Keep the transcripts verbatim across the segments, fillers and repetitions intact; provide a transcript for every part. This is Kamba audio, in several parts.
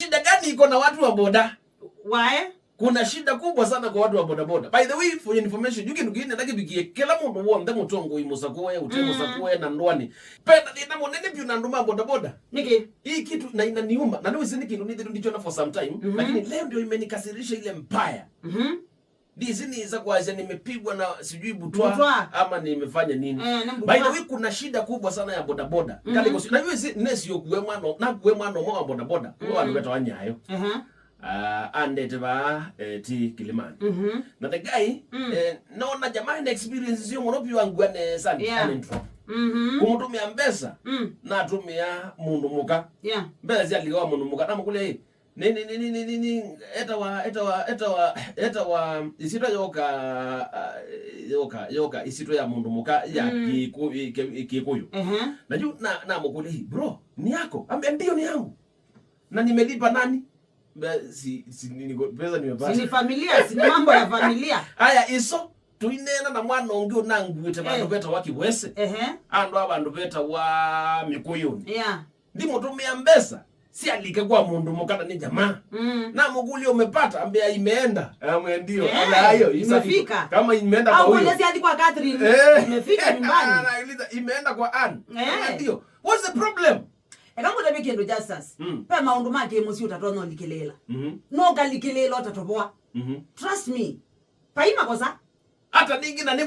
Shida gani iko na watu wa boda? Wae. Kuna shida kubwa sana kwa watu wa bodaboda. By the way, for your information, you can get na kibikie kila mundu wonthe, mutongoi, musakue, ute musakue na ndwani. Pena thina munene piu na andu ma bodaboda. Niki? Hii kitu na inaniuma. Na niwisi ni kindu nithiru ndicho na for some time, lakini leo ndio imenikasirisha ile mbaya. Mhm. Ndisi niza kwasya nimepigwa na sijui butwa, butwa, ama nimefanya nini. Eh, ni butwa. By the way, kuna shida kubwa sana ya bodaboda. Mhm. Kali kosi, na hiyo si nesi okuwe mwana, na kuwe mwana mwa bodaboda. Kuwe wanu weta wanyayo. Aha. Ah, andete ba, eh, ti Kilimani. Mhm. Na the guy, eh, naona jamaa ina experience sio muno piu angua ne sani, yeah, anentro. Mhm. Kumutumia mbesa, mm, natumia mundu muka. Yeah. Mbesa cia liga wa mundu muka, na mukule, ni, ni, ni, ni, ni, ni, ni, etawa, etawa, etawa, etawa, isitwa yoka, ah, yoka, yoka, isitwa ya mundu muka ya, mm, Kiku-, i-, ki-, i-, Kikuyu. Ehe. Na yu, na, na mukule, "Hey, bro, ni yako?" Ambia, "Ndio, ni yangu. Na nimelipa nani?" Be-, si, si, ni, ni, pesa nimepata. Si ni familia, si ni mambo ya familia. Aya, iso, tuinena na mwana ungi unanguite vandu, eh, vetawa Kibwese. Ehe. Andu a vandu vetawa Mikuyuni. Yeah. Ndimutumia mbesa, sialike kwa mundu muka na ni jamaa. Mm. Na mukulia, "Umepata?" Ambia, "Imeenda." Amwe, "Ndio." Eh, "Hayo, imefika." Kama imeenda kwa huyo. Au kule siathi kwa Catherine, eh, imefika nyumbani. Anauliza, "Imeenda kwa Ann?" Eh. Amwe, "Ndio." What's the problem? Eka ngũtavye kĩndũ, Justus. Mm. Ve maũndũ ma kĩmũsyĩ ũtatonya ũlikĩlĩĩla. Mhm. No ũkalikĩlĩĩla ũtatovoa. Mhm. Trust me. Vai makosa. Hata ningi na ni,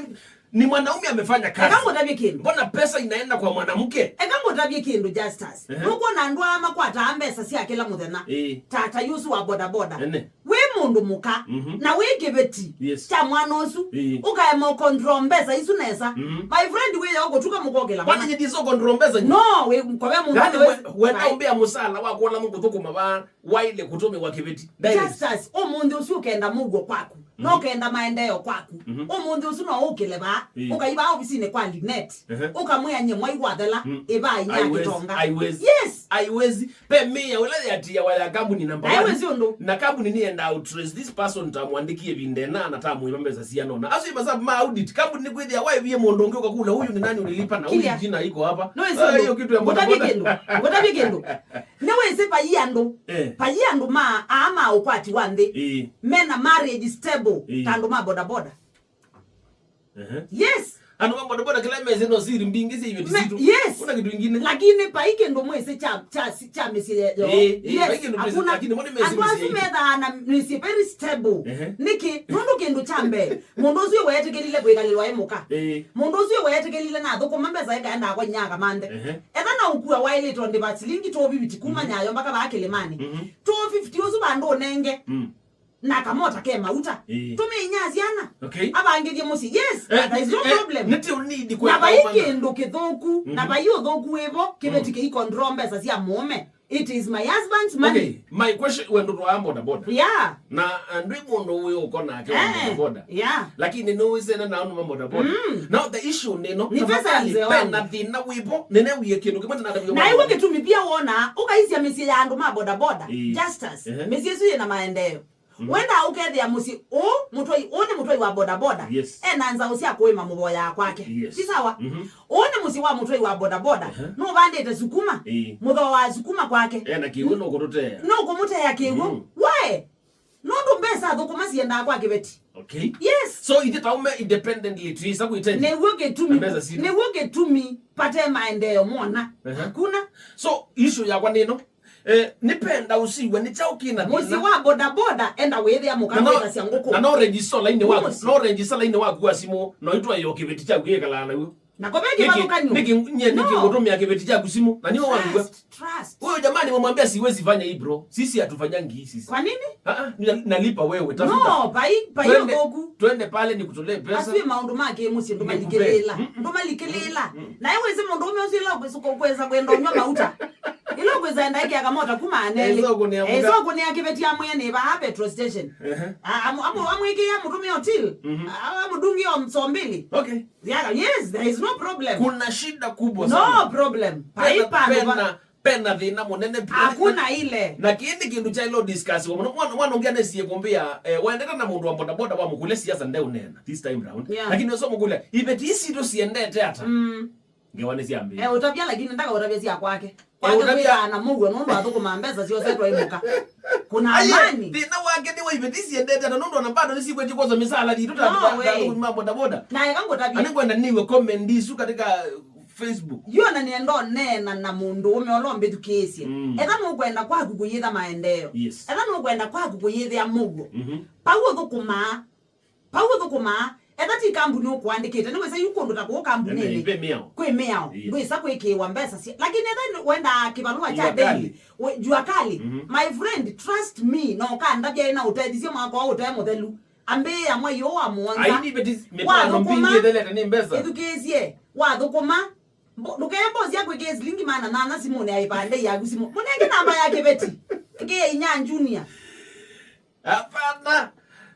ni mwanaume amefanya kazi. Eka ngũtavye kĩndũ. Mbona pesa inaenda kwa mwanamke? Eka ngũtavye kĩndũ, Justus. Ehe. Nũkwona andũ aa makwataa mbesa sya kĩla mũthenya. Ĩĩ. Tata yusu wa bodaboda. Ene. Wĩ mũndũ mũka, mhm, na wĩ kĩveti, yes, kya mwana ũsu, ĩĩ, ũkaema ũkontrol mbesa isu nesa. Mhm. My friend, wĩya ũkũtuka mũkokĩla. Kwani nyie ndiso control mbesa nyie? No, wĩ, kwa we mũndũ. Yaani, we, we, na ũmbĩa mũsala wa kuona mũndũ thũkũma va, waile kũtũmĩwa kĩveti. Direct. Justus, ũmũnthĩ ũsu ũkenda mũuo kwaku, no, mhm, ũkenda maendeeo kwaku. Mhm. Ũmũnthĩ ũsu no ũkĩle vaa, ĩĩ, ũkaivaa ofisinĩ kwa Linet. Ehe. Ũkamwĩa, "Nyie mwai wathela, mm, ĩvaa inya kĩtonga." Haiwezi. Yes. Haiwezi. Ve mĩao ĩla yatiawa ya kambuni namba one. Naĩ wĩsĩ ũndũ. Na kambuni nĩyendaa ũtrace this person tamwandĩkie ĩvinda ĩna na tamũĩva mbesa siana ũna. Asu i masavu ma audit. Kambuni nĩkwĩthĩa waĩvie mũndũ ũngĩ ũkakula, "Huyu ni nani ulilipa na huyu jina iko hapa?" Nĩwĩsĩ ũndũ. Ah, hiyo kitu ya bodaboda. Ngũtavye kĩndũ. Ngũtavye kĩndũ. Nĩwĩsĩ vai andũ. Eh. Vai andũ ma, aa ma ũkwati wa nthĩ. Ĩĩ. Mena marriage stable, ĩĩ, ta andũ ma bodaboda. Ehe. Yes. Andũ ma bodaboda kĩla mesĩ no siri mbingĩ sya iveti sitũ. Yes. Kuna kitu ingine. Lakini vai kĩndũ mwĩsĩ kya, kya, kya mĩsyĩ ya, yo. Eh, eh, yes, vai kĩndũ mwĩsĩ, hakuna. Lakini mbona mesĩ andũ asu mĩsyĩ itũ methaa na mĩsyĩ very stable. Ehe. Nĩkĩ? Nũndũ kĩndũ kya mbee, mũndũ ũsu weetĩkĩlile kwĩkalĩlwa e mũka. Eh. Mũndũ ũsu weetĩkĩlile na athũkũma mbesa ĩkaendaa kwa inyaka manthe. Ehe. Etha na ũkua waĩlĩtwe ndĩva silingi two fifty kuma, mhm, Nyayo mpaka vaa Kĩlĩmanĩ. Mhm. Two fifty ũsu vandũ ũnenge. Mm. Na kamota ke mauta. Ĩĩ. Tũmĩinya syana. Okay. Avangĩthye mũsyĩ. Yes, eh, there is no, eh, problem. Nĩtĩ ũnidi. Na vai kĩndũ kĩthũku, na, mhm, vai ũthũku wĩvo, kĩveti, mm, kĩikontrol mbesa sya mũũme. It is my husband's money. Okay, my question, we ndũtwaa bodaboda. Yeah. Na, uh, ndwĩ mũndũ ũyũ ũkonaa kĩ wa, eh, bodaboda. Yeah. Lakini nĩwĩsene na andũ ma bodaboda. Mm. Now the issue nĩ ĩno, nĩ pesa tafadhali, nzeo pena wangu. Thĩna wĩvo, nene wie kĩndũ kĩmwe na ndavyo. Na iwe kĩtumi pia wona, ũkaisya mĩsyĩ ya andũ ma bodaboda. Ĩĩ. Justus, ehe, mĩsyĩ ĩsu yĩna maendeeo. Mhm. Wenda ũkethĩa mũsyĩ ũũ, mũtwai, ũũ nĩ mũtwai wa bodaboda. Yes. Ena nzaũ sya kũĩma mũvoyaa kwake. Yes. Ti sawa? Mhm. Ũũ nĩ mũsyĩ wa mũtwai wa bodaboda. Ehe. Nũvandĩte sukuma, ĩĩ, mũthoo wa sukuma kwake. Ena kĩw'ũ nũkũtũtea. Nũkũmũtea kĩw'ũ. Mm. Why? Nũndũ mbesa thũkũma siendaa kwa kĩveti. Okay. Yes. So ithe taume independently twĩsa kwĩtethya. Nĩw'o kĩtumi, na mbesa sitũ. Nĩw'o kĩtumi pate maendeeo mona. Ehe. Hakuna. So issue yakwa nĩ ĩno. Eh, nĩpenda ũsiw'a nĩ kyaũ kĩna thĩna. Mũsyĩ wa bodaboda enda wĩthĩa mũka na no, kwĩthasya ngũkũ. Na no register lainĩ waku, mũsyĩ, no register lainĩ waku wa simũ, no itwaĩo kĩveti kyaku gĩkalaa naw'o. Na ko ve kĩvathũkany'o. Nĩkĩ, nĩkĩ, nyie nĩkĩ, no, ngũtũmĩa kĩveti kyaku simũ? Na nĩwe wangua. Trust, trust. Huyo jamani, nimemwambia siwezi fanya hii, bro. Sisi hatufanyangi hii sisi. Kwa nini? Ah, ah, na-, nalipa wewe, tafuta. No, vai, vai. Twende, ũthũku. Twende pale nikutolee pesa. Asu nĩ maũndũ ma kĩmũsyĩ, nikupe. Ndũmalikĩlĩĩla. Mm, mm. Ndũmalikĩlĩĩla. Mm, mm. Naĩ wĩsĩ mũndũ ũme ũsu ĩla ũkwĩsa kwenda ũnywa mauta. Ĩla ũkwĩsa enda ĩkĩa kamota kuma anelĩ. Esa ũkũnĩa. Esa mũka-, ũkũnĩa kĩveti amwĩe nĩ vaa petrol station. Ehe. A-, amu-, amu-, amwĩkĩĩa mũtũmĩa otil. Mhm. A-, amũdungie o sombili. Okay. Yeah, yes, there is no problem. Kuna shida kubwa sana. No problem. Pena, paipa pena, pena thĩna mũnene. Hakuna ile. Na kĩĩ nĩ kĩndũ kyaĩlwe discussiwa mũno. Mwana, mwana ũngĩ anesie kũmbĩa, eh, waendete na mũndũ wa bodaboda wamũkũlya siasa ndeũneena this time round. Yeah. Lakini ũsomũkũlya, iveti ici tũsiendete ata? Mm. Ngewa nĩ syambĩĩa. E ũtavya, lakini ndakaũtavya sya kwake. Kwake kwĩkaa na mũuo nũndũ athũkũmaa mbesa syosetwe ĩ mũka. Kuna Aye, amani. Thĩna wake nĩ wa iveti siendete, na nũndũ ona bado nĩsikwetye kwosa misala thitũ ta No way. athũkũmi ma bodaboda. Na eka ngũtavye. Na nĩngwenda niwe comment isu katika Facebook. Yu ona nĩenda ũneena na mũndũũme ũla ũmbĩthukĩĩsye. Mm. Etha nũkwenda kwaku kũyĩtha maendeeo. Yes. Etha nũkwenda kwaku kũyĩthĩa mũuo. Mhm. Pau ũthũkũmaa. Pau ũthũkũmaa. Etha ti kambuni ũkũandĩkĩte. Nĩwĩsĩ yu kũndũ ta kũu kambunĩnĩ. Ene, ve mĩao. Kwĩ mĩao. Yes. Ndwĩsa kwĩkĩĩwa mbesa sia. Lakini etha nĩ- wendaa kĩvalũa kya Jua daily. Kali. We- Jua kali. Mhm. My friend, trust me. No ũkandavya ĩna ũtethĩsye mwaka ũũ ũte mũthelu. Ambĩĩa mwai ũũ wa mũonza. Aini beti mĩtano mbingi ithelete nĩ mbesa. Ĩthukĩĩsye. Wathũkũma. Mbo- ndũkembosia kwĩkĩa silingi maana nana simũnĩ ya ĩvandĩ yaku simũ. Mũnenge namba ya kĩveti. Kĩya inya junior. Hapana.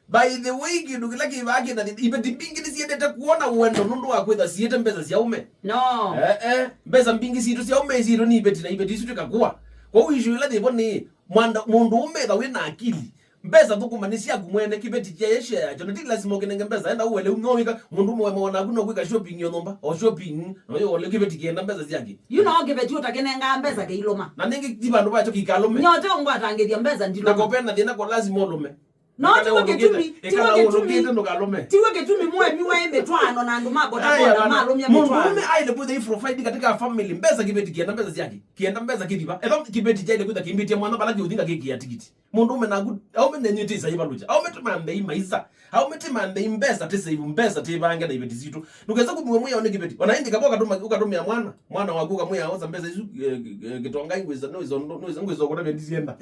By the way, kĩndũ kĩla kĩvaa kĩna iveti mbingĩ nĩsiendete kuona wendo nũndũ wa kwĩtha siĩte mbesa sya ũme. No. Eh, eh. Mbesa mbingĩ sitũ sya ũme sitũ nĩ iveti, na iveti isu tũkakua. Kwoou issue ĩla yĩvo nĩ mwanda mũndũ ũme etha wĩ na akili. Mbesa thũkũma nĩ syaku mwene, kĩveti kyaĩ share yakyo, na ti lasima ũkĩnenge mbesa. Enda ũelewe no wĩka mũndũ ũme wema wanaku no kwĩka shopping yo nyũmba, o shopping, no yo ole kĩveti kĩenda mbesa syake. Yu no kĩveti ũtakĩnengaa mbesa kĩilũma. Na nĩngĩ ti vandũ vakyo kĩkalũme. Nyote ũngwatangĩthya mbesa ndilũma. Na kopena thĩna ko lazima ũlũme. No tiwe kĩtumi, tiwe kĩtumi, tiwe kĩtumi mũemi waĩ mĩtwaano na andũ ma bodaboda malũmya mĩtwaano. Mũndũũme aĩle kwĩtha ifrofaidi katika family, mbesa kĩveti kĩenda mbesa syake, kĩenda mbesa kĩthiva. Etha kĩveti kyaĩle kwĩtha kĩmbĩtya mwana vala kĩũthinga kĩkĩa tikiti. Mũndũũme naku, aũme nenyu ĩtĩ isai valũkya. Aũme tĩmanthe imaisa. Aũme tĩmanthe imbesa, tĩsave mbesa, tĩvange na iveti sitũ. Ndũkesa kũmiwe mwĩao nĩ kĩveti. Ona ĩndĩ kava ũkatũma, ũkatũmĩa mwana, mwana waku ũkamwĩa osa mbesa isu, eh, eh, kĩtonga ingwĩsa, nĩwĩsa, nĩwĩsa, ngwĩsa ũkũtavya ndisienda.